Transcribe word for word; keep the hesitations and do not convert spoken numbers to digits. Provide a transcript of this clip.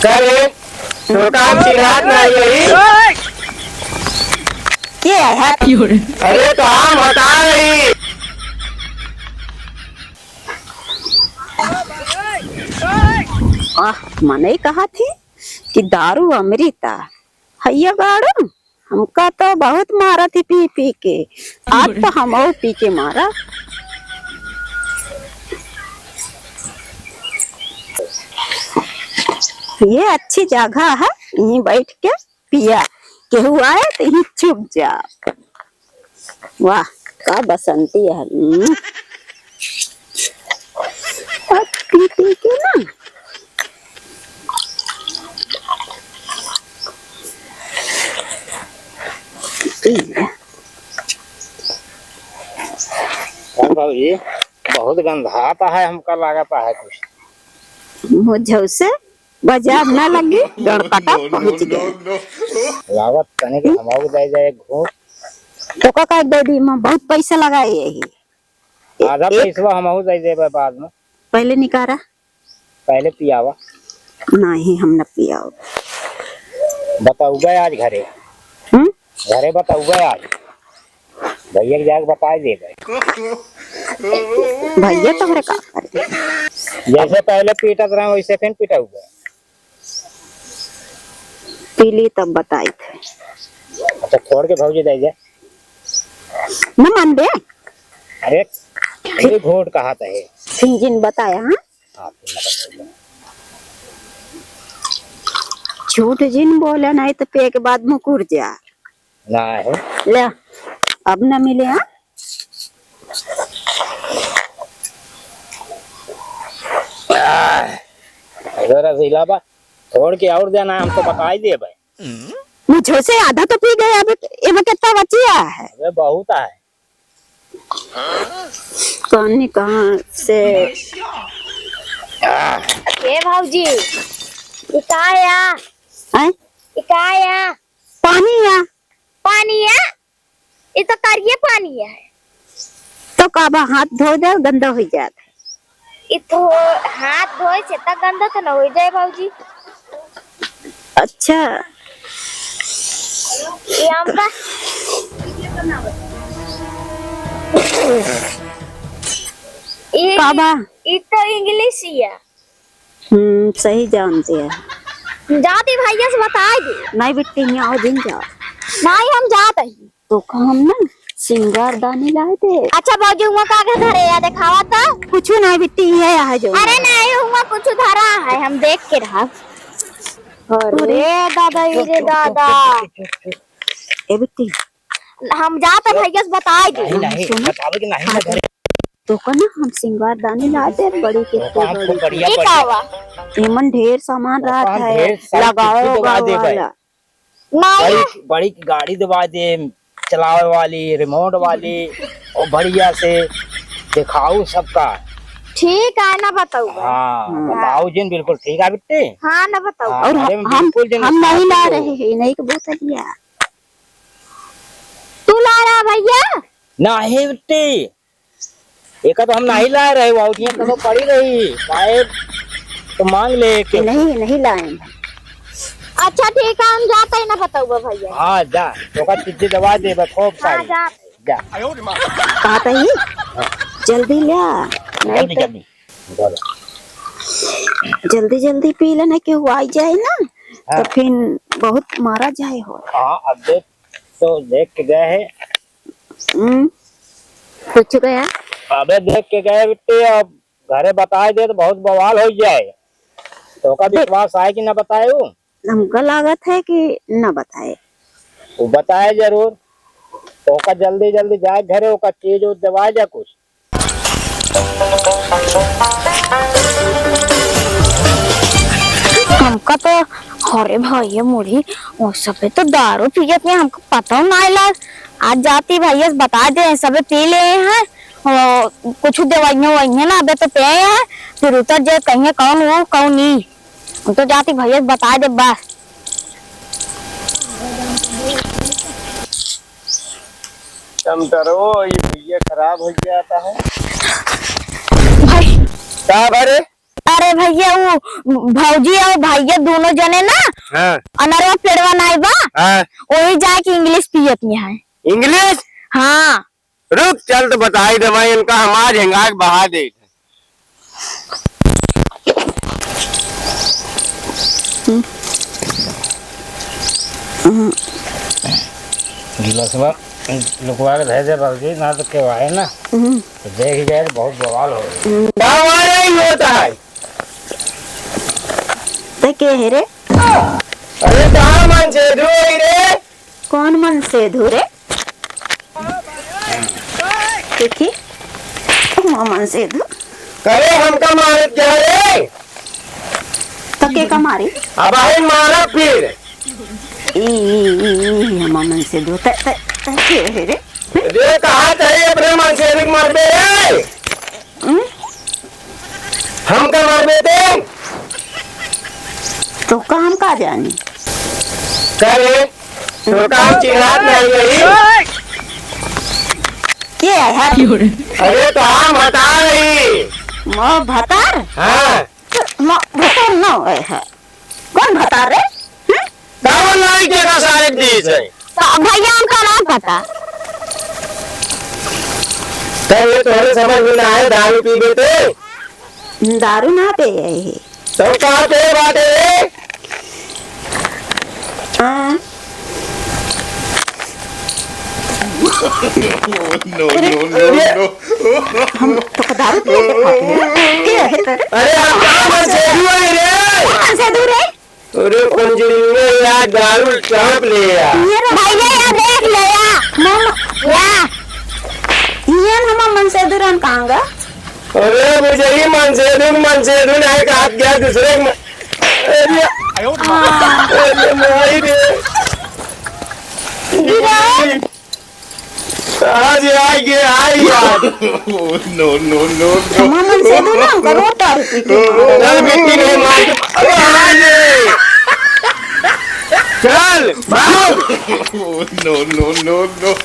करे, तोर काम चिन्हात ना यही। के है? अरे तो हम बता रही। आह, मनई कहा थी कि दारू अमृता, हैया गाड़ू, हमका तो बहुत मारा थी पी पी के, आज तो हमहू पी के मारा। ये अच्छी जगह है, यहीं बैठ के पिया, केहू आए तो यहीं चुप जा। वाह, का बसंती है। हम्म। अब पी पी के ना। पी ले। हाँ बाबूजी, बहुत गंधाता है, हमका लागता है कुछ। मुझे उसे बाजार ना लगी, डरकटा पहुँच गए। लावत तनी के हमहू दे जाए एक घूंट। तो का, का दे दी, मैं बहुत पैसा लगाए यही। आधा ए-, एक पैसवा हमहू दे देबे बाद में। पहले निकारा। पहले पियावा। नहीं, हम न पियाओ। बताऊबे आज घरे। हम्म? घरे बताऊबे आज। भैया के जाके बताए देबे। भैया तोहरे का करे? जैसे पहले पीटत रहे, वैसे फिर पिटाऊबे। पी ली तब बताई थे। अच्छा, छोड़ के भौजी दे दे। न मानबे। अरे, एक घूंट कहा थे। फिर जिन बताया, हाँ? हाँ, फिर बताया। झूठ जिन बोले, नहीं तो पिए के बाद मुकुर जा। नहीं। ले, अब ना मिले, हाँ? आह, अगर रसीला बा, छोड़ के और देना, हम तो बताई देबे। मुझे से आधा तो पी गए, अब एमे कितना बचिया है? अबे बहुत है। कौन कहाँ से? ए भौजी, ई का या? आय? ई का या? पानी या। पानी या? ई तो करिए पानी है। तो का बा, हाथ धो दे, गंदा हो जात। ई तो हाथ धोए से तक गंदा तो न हो जाए भौजी। अच्छा। ई हमका, ई, का बा? ई तो इंग्लिश ही है। हम्म, सही जानते हैं। जाती भैया से बताए दे। नहीं बिट्टी, यहाँ आओ दिन जाओ। नहीं, हम जात ही। तो का हम ना सिंगारदानी लाए दे। अच्छा भौजी, हुआ का के धरे या देखावा तो? कुछ नहीं बिट्टी, ये आ जो। अरे नहीं, हुआ कुछ धरा है, हम देख के रहा। अरे दादा, ई रे दादा। ए बिट्टी, हम जात भैया से बताए दे। नहीं, नहीं, सुनो। बतावे के नहीं ना घरे। तो का ना हम सिंगारदानी लाए दे, बड़ी के तो का बड़ी। बढ़िया, ये बढ़िया। का हुआ? एमन ढेर सामान रहत है, ढेर सारी लगाओ चीजें दवा दे भाई। वाला। नहीं। बड़ी, बड़ी गाड़ी दवा दे, चलावे वाली, रिमोट वाली, और बढ़िया से दिखाऊ सबका। ठीक है ना, बताऊ भाई। हाँ, हाँ। बताऊ जिन, बिल्कुल ठीक है बिट्टी। हाँ ना, बताऊ। हाँ, और अरे हम, बिल्कुल जिन हम नहीं ला रहे हैं, नहीं के बोतलिया। तू ला रहा भैया? नहीं बिट्टी, एका तो हम नहीं लाए रहे, वो उठिया कनो पड़ी रही, पाए तो मांग ले के। नहीं, नहीं लाए। अच्छा ठीक है, हम जाते ही ना बताऊबा भैया। हाँ जा, तो का चिट्ठी दवा दे बा, खूब हाँ, सारी। जा। जा। कहा था ही? हाँ। जल्दी ले आ, नहीं जल्दी, तो जल्दी। बोलो। जल्दी जल्दी पी लेना, केहू आई जाए ना, हाँ। तो फिर बहुत मारा जाए हो। हाँ, अब देख, तो देख के गए हैं। हम्म, कुछ गया? अबे देख के गए बिट्टी, अब घरे बताए दे तो बहुत बवाल हो जाए। तो का देख। विश्वास आए कि ना बताए वो? हमका लागत है कि ना बताए। वो बताए जरूर। तो का जल्दी जल्दी जाए घरे, ओका चीज वो दवाए जा कुछ। हमका तो, अरे भैया मुड़ी, वो सबे तो दारू पियत हैं, हमका पता ना लाग। आज जाती भैया से बता दे, सबे पी ले हैं, वो कुछ दवाइयाँ ववाइयाँ ना, अबे तो पिए हैं, फिर उतर जाए, कहिए कौन वो, कौन नहीं। हम तो जाती भैया से बता दे बस। कम करो, ये भैया खराब हो जाता है। भाई। का भरे? आ, अरे भैया, वो भौजी और भैया दोनों जने ना, हाँ। अनरवा पेड़वा नाई बा, हाँ। वही जाके English पियत है। English? हाँ। रुक, चल तो बताई दे भाई, इनका हमार झिंगाक बहा दे। गिलासवा लुकवा के धर दे बाबूजी, ना तो केहू आए ना, हम्म। तो देख जाए तो बहुत बवाल हो। हम्म। बवाल ही होता है। ते के है रे? अरे कहाँ मनसेधु है रे? कौन मनसेधु रे? देखी, वहाँ मनसेधु। करे हमका मारत क्या रे? तो के का मारी? अब आई मारा फिर। ई, ई, ई, ई, हमार मनसेधु। ते, ते, ते के है रे? रे कहा तई अपने मनसेधु के मरबे रे? हम्म? हमका मरबे ते? तो का हम का जानी? करे, तो का हम चिल्लात नहीं रही? के है? अरे तो हम बता रही। मो भतार? हाँ। मो भतार न है। कौन भतार रे? हम्म? कौन नाई के का सारे क दीस है? तो भैया हमका ना पता। तब ये तोहरे समझ में ना आए, दारू पीबे ते? दारू ना पे है। तो का पे बाटे रे? हाँ। No, no, no, अरे, no। हम तो दारू पी के खाते हैं। ये है तो रे। अरे, हम कहाँ मनसेधु है रे? कौन मनसेधु रे? अरे, पंजरी में यार दारू चाप ले यार। ये रे भैया, या देख ले या। मम-, या। ये हम मनसेधु रहन कहाँ गा? अरे, बुझई मनसेधु, मनसेधु नहीं कहा गया दूसरे में। अरे, अरे, माई रे। गिरा। आज आएंगे, आई यार। No, no, no, no। हमार मनसेधु ना, हमका रोज दारू पी के मारे। चल, बिट्टी नहीं मार। अरे, आएंगे। चल, भाग। No, no, no, no।